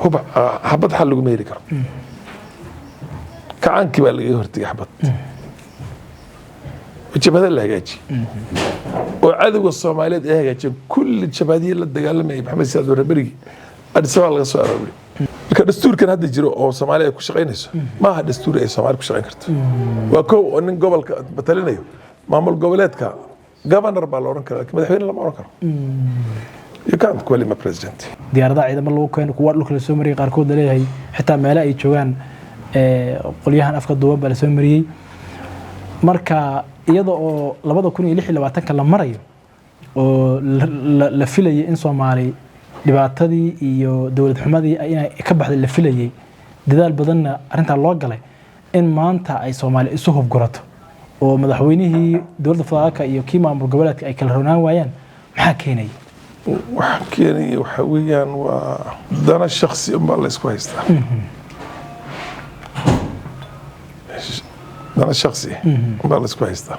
Hub xabad xal laguma heli karo. Kacaankii baa lagaga hortegay xabad, jabhada la hagaajiyey oo cadowga Soomaaliyeed ay hagaajiyeen. Kulli jabhadihii la dagaalamayay Maxamed Siyaad Barre berigi Addis Ababa laga soo arooriyay. Marka dastuurkan hadda jiro oo Soomaaliya ay ku shaqaynayso maaha dastuur ay Soomaaliya ku shaqayn karto. Waa kow oo nin gobolka matalinayo, maamul goboleedka governor baa la odhan karaa, laakiin madaxweyne lama odhan karo. You can't call him a president. Diyaaradaha ciidamo lagu keeno, kuwa dhulka lasoo mariyay, qaarkood laleeyahay xitaa meele ay joogaan qolyahan afka duuban baa lasoo mariyey. Marka iyada oo 2026-ka la marayo oo la filayay in Soomaali dhibaatadii iyo dowlad xumadii inay ka baxday la filayay, dadaal badanna arrintaa loo galay, in maanta ay Soomaali isu hubgurato oo madaxweynihii dowladda federaalka iyo kii maamul goboleedka ay kala ronaan waayaan, maxaa keenaya? Waxa keenaya waxa weeyaan waa dana shaksi unbaa la isku haystaa. Dana shaksi unbaa la isku haystaa.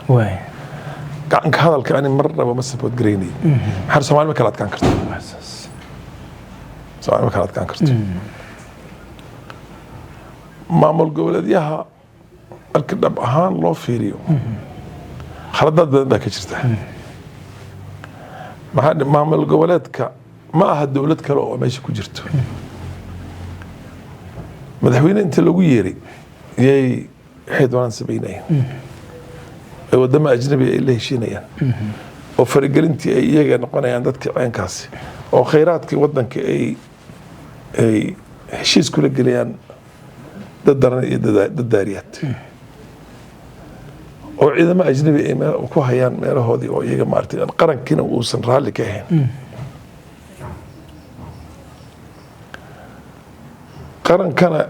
Gacanka hadalka ani marnaba ma support garaynay. Maxaa Soomaali ma kala adkaan karto? Soomaali ma kala adkaan karto. Maamul goboleedyaha marka dhab ahaan loo fiiriyo, khaladaad badan baa ka jirta. Maxaa maamul goboleedka ma aha dowlad kale oo meesha ku jirto. Madaxweyne inta lagu yeeray yay waxay doonaan samaynayaan, ay wadamo ajnabi ay la heshiinayaan, oo faragelintii ay iyaga noqonayaan dadkii ceenkaasi, oo khayraadkii wadanka ay heshiis kula gelayaan dad daran iyo dad daariyaad, oo ciidamo ajnabi ay meel ku hayaan meelahoodii, oo iyaga maaragtay qarankiina uusan raalli ka ahayn. Qarankana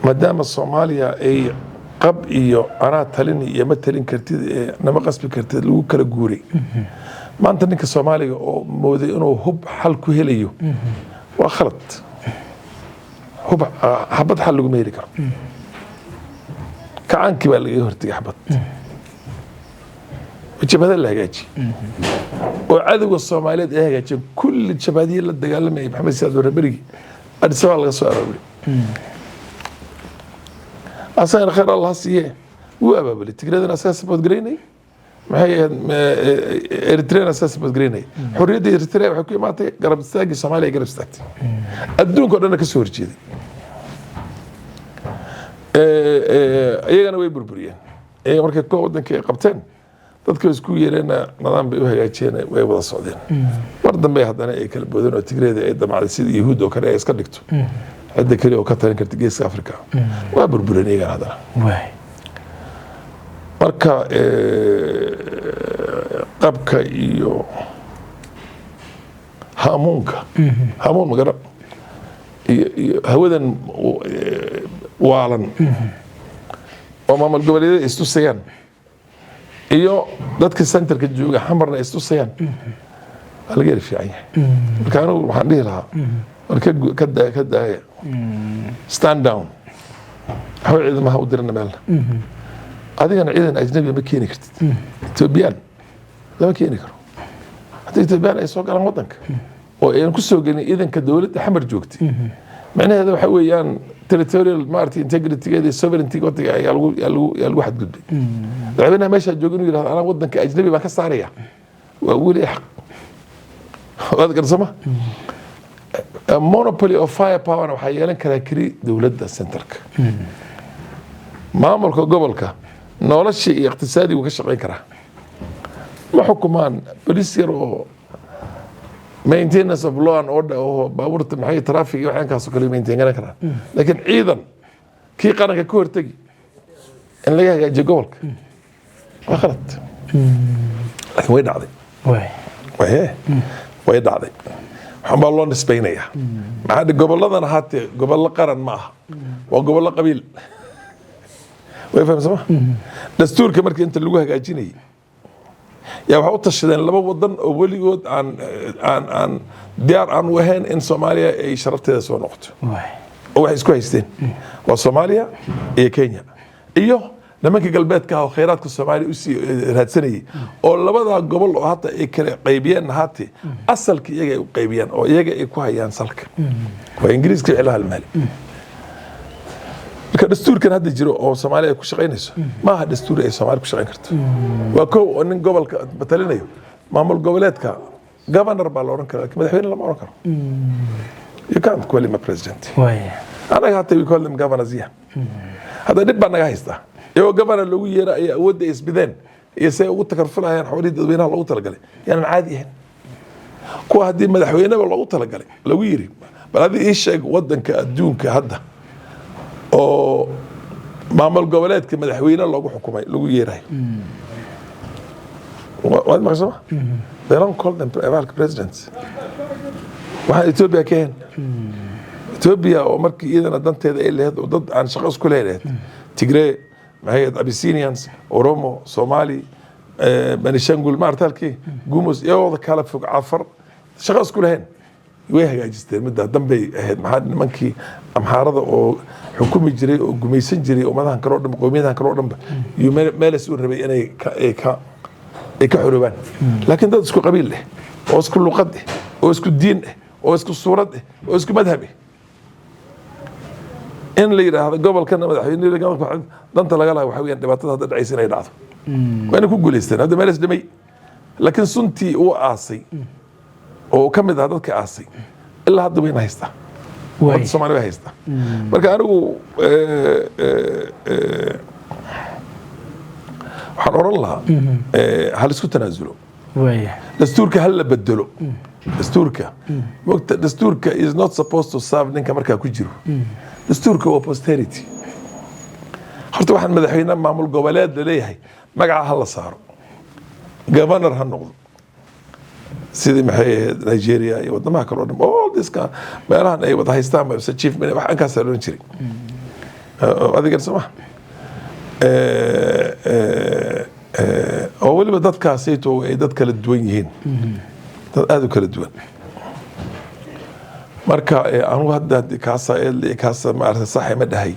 maadaama Soomaaliya ay qab iyo anaa talin iyo ma talin kartid ee nama qasbi kartid lagu kala guuray, maanta ninka Soomaaliga oo mooday inuu hub xal ku helayo waa khalad. Hub xabad xal laguma heli karo. Kacaankii baa lagaga hortegay xabad, jabhada la hagaajiyey oo cadowga Soomaaliyeed ay hagaajiyeen. Kulli jabhadihii la dagaalamayay Maxamed Siyaad Barre berigi Addis Ababa laga soo arooriyay. Asagana khayr Allah siiye, wuu abaabulay. Tigradana asagaa support garaynay, maxay ahayd, Eritreana asagaa support garaynay. Xorriyadda Eritrea waxay ku imaatay garab istaagii Soomaaliya ay garab istaagtay, adduunka o dhanna ka soo horjeeday. Iyagana way burburiyeen. Iyaga markay kuwa wadankii ay qabteen, dadka isku yeereenna nidaam bay u hagaajiyeen, way wada socdeen. Mar dambe haddana ay kala boodeen oo Tigreeda ay damacday sida Yahuud oo kale ay iska dhigto cidda keliya oo ka talin karta Geeska Africa, waa burbureen iyagana haddana. Marka qabka iyo hamuunka, hamuun magara iyo hawadan waalan oo maamul goboleedyada istusayaan iyo dadka centerka jooga Xamarna istusayaan waa laga yari fiican yahay. Marka anigu waxaan dhihi lahaa, war ka daaya, stand down, waxba ciidamaha u dirana meelna. Adigana ciidan ajnabiya ma keeni kartid. Etoobiyaan lama keeni karo. Haddii Etoobiyaan ay soo galaan wadanka oo ayan ku soo gelin ciidanka dowladda Xamar joogtay, micnaheeda waxa weeyaan territorial maaragtay integritygeeda iyo sovereignty wadanka ayaa lagu xadgudbay. Madaxweynaha meeshaa jooga inuu yidhahdo anaa wadanka ajnabi baan ka saaraya waa weli xaq, waad garsama. A monopoly of fire power waxaa yeelan karaa keli dowladda centerka. Maamulka gobolka nolosha iyo iqtisaadigu ka shaqayn karaa. Ma xukumaan bolis yar oo maintenance of law and order oo baabuurta, maxay, traffic iyo waxyaankaas oo kale maintain garan karaan, laakiin ciidan kii qaranka ka hortegi in laga hagaajiyo gobolka waa khalad. Laakiin way dhacday. Waye way dhacday, waxaan baa loo nisbaynayaa. Maxaa goboladan ahaatee gobollo qaran ma aha, waa gobollo qabiil. Way fahamsama? Dastuurka markii inta lagu hagaajinayay yaa waxay u tashadeen laba wadan oo weligood aan diyaar aan u ahayn in Soomaaliya ay sharafteeda soo noqoto, oo waxay isku haysteen waa Soomaaliya iyo Kenya iyo Nimanka galbeedka ah oo khayraadka Soomaaliya usii raadsanayay oo labadaa gobol oo hata ay kala qaybiyeen, haate asalka iyaga ay u qaybiyeen oo iyaga ay ku hayaan salka, waa Ingiriiska wixii la halmaali. Marka dastuurkan hadda jiro oo Soomaaliya ay ku shaqaynayso maaha dastuur ay Soomaaliya ku shaqayn karto. Waa kow oo nin gobolka matalinayo, maamul goboleedka governor baa la odhan karaa, laakiin madaxweyne lama odhan karo. You can't call him a president. Anaga hata we call them governors here. Hadda dhib baa naga haystaa, iyagoo governor loogu yeera ay awoodda ay isbideen iyo say ugu takarfulayaan xoolihii dadweynaha loogu talagalay yaanan caadi ahayn. Kuwa haddii madaxweyneba loogu talagalay lagu yiri, bal haddii ii sheeg wadanka adduunka hadda oo maamul goboleedka madaxweyne loogu xukumay lagu yeerayo. Waad maqasho ma? They don't call them presidents. Waxaan Ethiopia ka ahayn, Ethiopia oo markii iyadana danteeda ay lahayd oo dad aan shaqo isku leedahayd, Tigree, maxay ahayd, Abyssinians, Oromo, Somali, Benishangul, maarata halkii Gumus, iyagooda kala fog, Cafar, shaqo isku lahayn, way hagaajisteen. Middaa danbay ahayd. Maxaa nimankii Amxaarada oo xukumi jiray oo gumaysan jiray ummadahan kale oo dhan, qowmiyadahan kale oo dhanba, iyo meelas uu rabay inay ka ay ka ay ka xoroobaan, laakiin dad isku qabiil leh oo isku luqad eh oo isku diin eh oo isku suurad eh oo isku madhab eh in la yidhaahdo gobolkana madaxweyne, gobolka danta laga laha waxa weeyaan dhibaatada hadda dhacaysa inay dhacdo. Waa inay ku guuleysteen hadda meelas dhimay, laakiin suntii uu aasay oo ka mid ah dadka aasay ilaa hadda wayna haystaa. Ummadda Soomaaliya way haystaa. Marka anigu waxaan odhan lahaa ha la isku tanaasulo. Dastuurka ha la bedelo. Dastuurka mogta, dastuurka is not supposed to serve ninka markaa ku jiro. Dastuurka waa posterity. Horta waxaan madaxweyne maamul goboleed laleeyahay magaca ha la saaro, governor ha noqdo, sidii maxay ahayd Nigeria iyo wadamaha kale oo dhan, all this meelahan ay wada haystaan ba chief wax ankaasa la odhan jiray. Adigan soo ma oo weliba dadkaasayto ay dad kala duwan yihiin, dad aada u kala duwan. Marka anugu hadda kaasa eedle kaasa maarata saxa ma dhahay.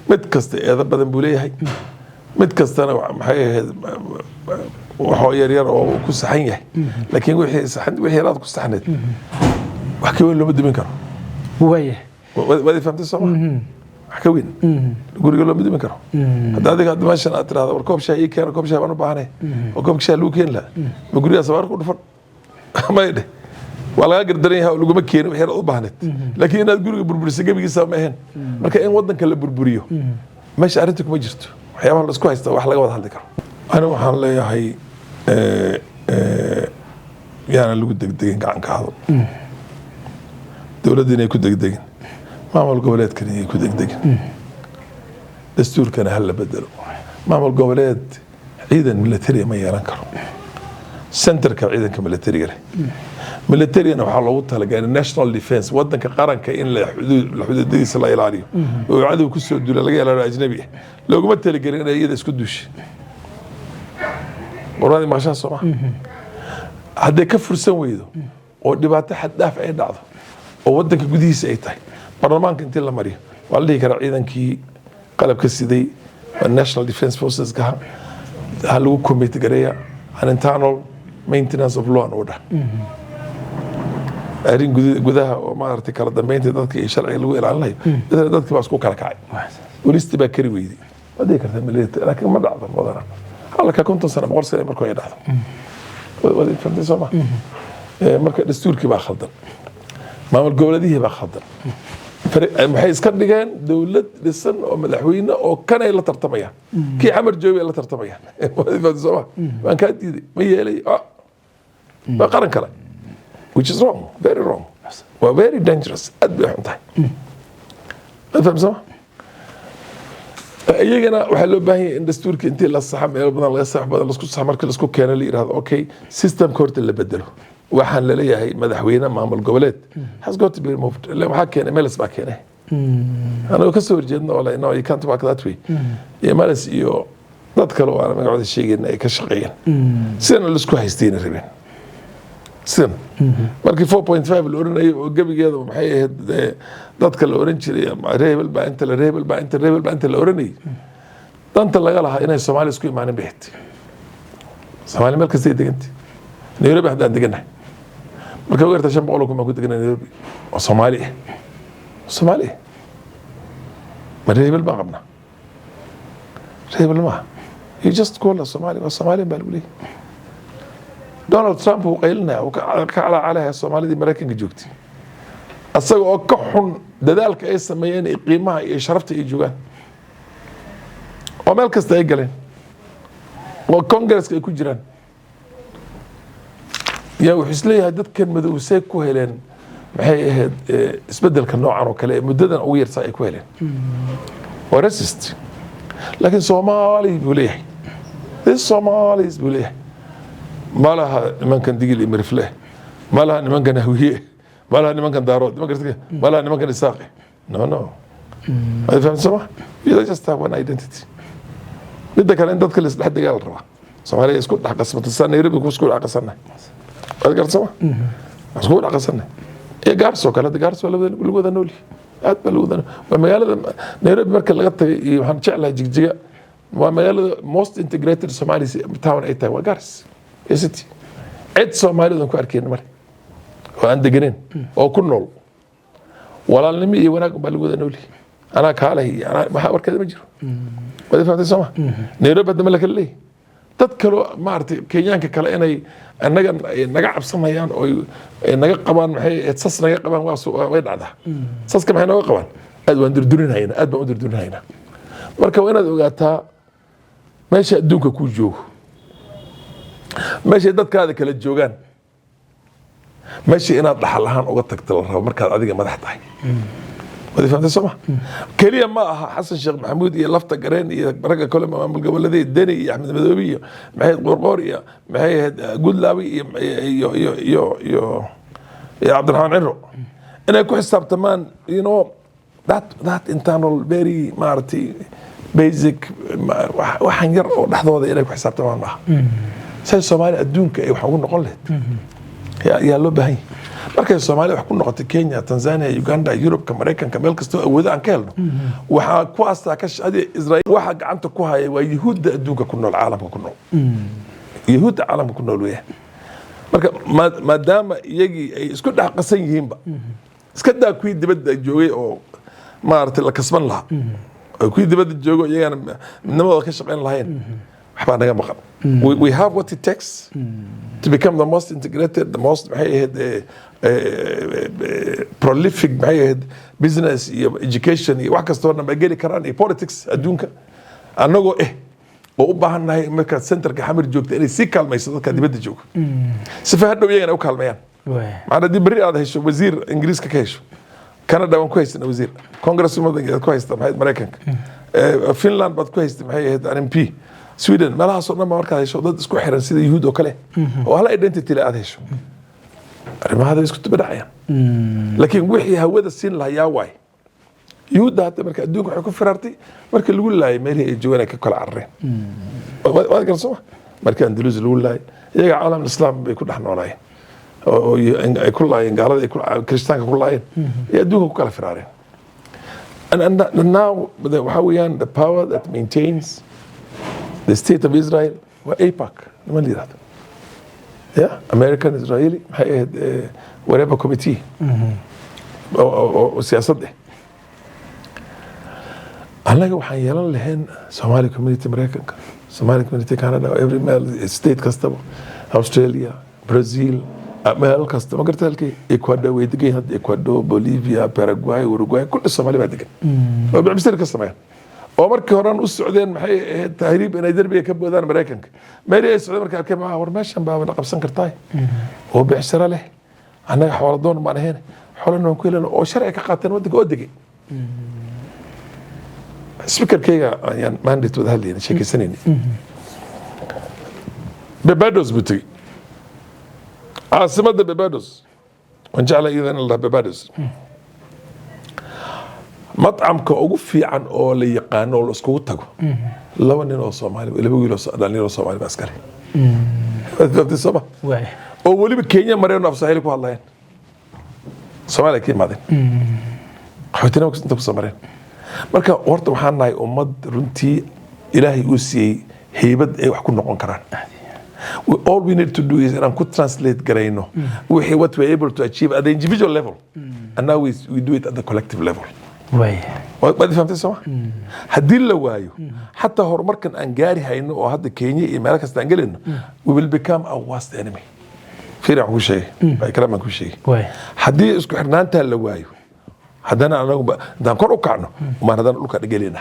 Mid kasta eedo badan buu leeyahay, mid kastana maxay ahayd waxoo yar yar oo ku saxan yahay, laakiin wixii saxan, wixii yaraad ku saxneed, wax ka weyn looma dumin karo. Waad i fahamtay soo ma? Wax ka weyn guriga looma dumin karo. Hadda adiga hadda meeshan aad tirahdo, "War, koob shaah ii keeno, koob shaah baan u baahanay," oo koobka shaah lagu keeni lahaa, ma gurigaa sabaar ku dhufan may dheh? Waa lagaa gardaran yahay oo laguma keenin wixii aad u baahneed, laakiin inaad guriga burburisay gebigiisa ma ahayn. Marka in wadanka la burburiyo meesha arrinta kuma jirto. Waxyaabaha la isku haysta wax laga wada hadli karo. Anigu waxaan leeyahay yaana lagu degdegin gacanka hadal, dowladda inay ku degdegin, maamul goboleedkana inay ku degdegin, dastuurkana ha la bedelo. Maamul goboleed ciidan military ma yeelan karo. Centerka ciidanka militariga leh, militarigana waxaa loogu talagalay national defense, wadanka qaranka in la xuduudadiisa la ilaaliyo oo cadow kusoo duula laga ilaaliyo ajnabi ah. Looguma talagelin inay iyada isku duushay. Warwaadi maqashaa soo ma? Hadday ka fursan weydo oo dhibaato xad dhaaf ay dhacdo oo wadanka gudihiisa ay tahay, baarlamaanka intii la mariyo waa la dhihi karaa ciidankii qalabka siday national defense forces ha lagu commit gareeya an internal maintenance of law and order, arrin gudaha oo maaragtay kala dambeynta dadka iyo sharciga lagu ilaalinayo. Dadka dadki baa isku kala kacay, booliistii baa kari weyday, waa dhihi kartaa military, laakiin ma dhacdo badana. Halka 50 sano, 100 sano markuu ay dhacdo. Waad fahamtay soo ma? Marka dastuurkii baa khaldan, maamul goboleedihii baa khaldan. Waxay iska dhigeen dowlad dhisan oo madaxweyne oo kanay la tartamayaan, kii Xamar joogay la tartamayaan. Waad fahamtay soo ma? Waan kaa diiday, ma yeelay. Waa qaran kale, which is wrong, very wrong, waa very dangerous, aad bay xun tahay. Waad fahamtay soo ma? Iyagana waxaa loo baahan yahay in dastuurka intii la saxa, meelo badan laga sax badan lasku sax, markii lasku keeno la yidhahdo okay, systemka horta la bedelo. Waxaan laleeyahay madaxweyne maamul goboleed has got to be removed. Ilaa waxaa keenay Meles baa keenay, anagoo kasoo horjeedna oo no, you can't work that way, iyo Meles iyo dad kale oo aan magacooda sheegayna ay ka shaqeeyeen sidana laisku haystayna rabeen. Sidan markii 4.5 la oranayay oo gebigeeda maxay ahayd dadka la oran jiray ama reebel baa inta la reebel baa inta reebel baa inta la oranayay. Danta laga lahaa inay Soomaali isku imaanin bay ahayd. Soomaali meel kastay degantay. Nairobi haddaan deganahay, marka ugu yarta 500,000 baan ku deganay Nairobi oo Soomaali ah. Soomaali ah ma reer hebel baan qabnaa? Reer hebel maaha. You just call us Somali. Waa Soomaaliyan baa lagu leeyahay. Donald Trump wuu qaylinaya, wuu ka calacalaya Soomaalidii Maraykanka joogtay, asaga oo ka xun dadaalka ay sameeyeen iyo qiimaha iyo sharafta ay joogaan, oo meel kasta ay galeen, oo Congresska ay ku jiraan. Yaa wuxuu isleeyahay, dadkan madow see ku heleen, maxay ahayd, isbedelka noocan oo kale ee muddadan ugu yarsaa ay ku heleen? Waa racist, laakiin Soomaali buu leeyahay, this Somalis buu leeyahay. Ma laha nimankan Digil iyo Mirifle, ma laha nimankan Hawiye, ma laha nimankan Daarood, ma laha nimankan Isaaqe. No, no, waad fahamsan soma? You just have one identity. Midda kale, in dadka la isdhex degaa la rabaa. Soomaaliya isku dhex qasbata, saa Nairobi ku isku dhex qasannahay, waad garata soma? Isku dhex qasannahay. Iyo Gaarso kale, hadda Gaarso waa lagu wada nool yahay, aad baa lagu wada nool. Waa magaalada Nairobi marka laga tagay iyo waxaan jeclahay Jigjiga, waa magaalada most integrated Somali town ay tahay waa Gaars iyo city. Cid Soomaalidan ku arkeyna male oo aan deganeyn oo ku nool walaalnimo iyo wanaag baa lagu wada nool yahay. Anaa kaaleh iyo anaa waxaa warkeeda ma jiro. Waad fahamtay sooma? Nairobi hadda ma la kala leeyahay. Dad kaloo maaragtay Kenyaanka kale inay annaga ay naga cabsanayaan oo ay naga qabaan, maxay ahayd, sas naga qabaan, way dhacdaa. Saska maxay nooga qabaan? Aad waan durdurinhaynaa, aad baan u durdurinhaynaa. Marka waa inaad ogaataa meesha adduunka kuu joogo, meeshay dadkaada kala joogaan, meesha inaad dhaxal ahaan uga tagta la rabo markaad adiga madax tahay. Waad fahamtay soo ma? Keliya ma aha Xasan Sheekh Maxamuud iyo Lafta Gareen iyo ragga kale maamul goboleeda, Deni iyo Axmed Madoobe iyo maxay ahayd Qoorqoor iyo maxay ahayd Gudlaawi iyo Cabdiraxmaan Ciro inay ku xisaabtamaan. That internal very maaragtay basic waxan yar oo dhexdooda inay ku xisaabtamaan maaha. Say Soomaali adduunka ay wax ugu noqon lahayd yaa loo baahan yahay. Markay Soomaaliya wax ku noqotay Kenya, Tanzania, Uganda, Yurubka, Maraykanka, meel kastoo awoodo aan ka helno, waxaa kuwaasaa ka hadi Israel waxa gacanta ku haya waa Yuhuudda adduunka ku nool, caalamka ku nool, Yuhuudda caalamka ku nool weeyaan. Marka maadaama iyagii ay isku dhex qasan yihiinba, iska daa kuwii dibadda joogay oo maaragtay la kasban lahaa, oo kuwii dibadda joogo iyagana midnimadooda ka shaqayn lahayn, waxbaa naga maqan. We have what it takes to become the most integrated, the most maxay ahayd prolific, maxay ahayd, business iyo education iyo wax kastoo dhan bay geli karaan iyo politics adduunka, annagoo oo u baahan nahay markaad centerka Xamar joogta inay sii kaalmayso dadka dibadda jooga, sifa hadhow iyagana u kaalmeeyaan. Macnaa haddii berri aad hesho wasiir Ingiriiska ka hesho, Canada waan ku haysana wasiir Congress baad ku haysta, maxay, Maraykanka, Finland baad ku haystay, maxay ahayd, MP, Sweden, meelahaasoo dhan ba markaad hesho dad isku xiran sida Yuhuud oo kale oo hal identity le aad hesho, arrimahada isku tuba dhacayaan. Laakiin wixii hawada siin lahaa yaa waay? Yuhuudda hadda marka adduunka waxay ku firaartay markii lagu laayay meelihii ay joogeen ay ka kala carareen. Waad garan sooma? Markii Andalus lagu laayay, iyaga caalam islaam bay ku dhex noolaayeen oo ay ku laayeen gaalada, ay kiristaanka ku laayeen iyo adduunka ku kala firaareen. And now waxaa weeyaan the power that maintains the state of Israel waa AIPAC niman la yidhahdo, yeah, American Israeli maxay ahayd, whatever committee oo siyaasad ah. Annaga waxaan yeelan lahayn Somali community Maraykanka, Somali community Canada, every meel, state kastaba, Australia, Brazil, meel kasta ma garta halkii Ecuador way degan yihiin hadda, Ecuador, Bolivia, Paraguay, Uruguay, kulli Soomaali baa degan oo bicbisir ka sameeyaan, oo markii horan u socdeen maxay ahayd tahriib inay derbiga ka boodaan Maraykanka. Meelii ay socdeen markay arkeen, "Ah, war meeshan baa la qabsan kartaa oo becsharo leh, annaga xoolo doon baan ahayn, xoolana waan ku helana," oo sharci ka qaateen waddanka oo degay. Speakerkayga ayaan mandate wada hadlayna, sheekaysanayna. Barbados buu tegey, caasimadda Barbados. Waan jeclay iyada in la dhaho Barbados. Matcamka ugu fiican oo la yaqaano oo la iskugu tago, laba nin oo Soomaali, laba wiil oo dhalinyaro Soomaali baa iskale. Waad fahamtay sooma? Waay. Oo weliba Kenya mareen oo af Swahili ku hadlayeen, Soomaaliya ka yimaadeen, qaxootinimo inta kusoo mareen. Marka horta waxaan nahay ummad runtii Ilaahay uu siiyey heybad ay wax ku noqon karaan. All we need to do is inaan ku translate garayno wixii what we are able to achieve at the individual level, and now we do it at the collective level. Waad fahamtay sooma? Haddii la waayo, xataa horumarkan aan gaari hayno oo hadda Kenya iyo meelo kasta aan gelayno, we will become our worst enemy. Fiiri, aan kuu sheegay kalaam aan kuu sheegay. Haddii isku xirnaantaa la waayo, haddana anagu intaan kor u kacno umaan haddana dhulka gelayna.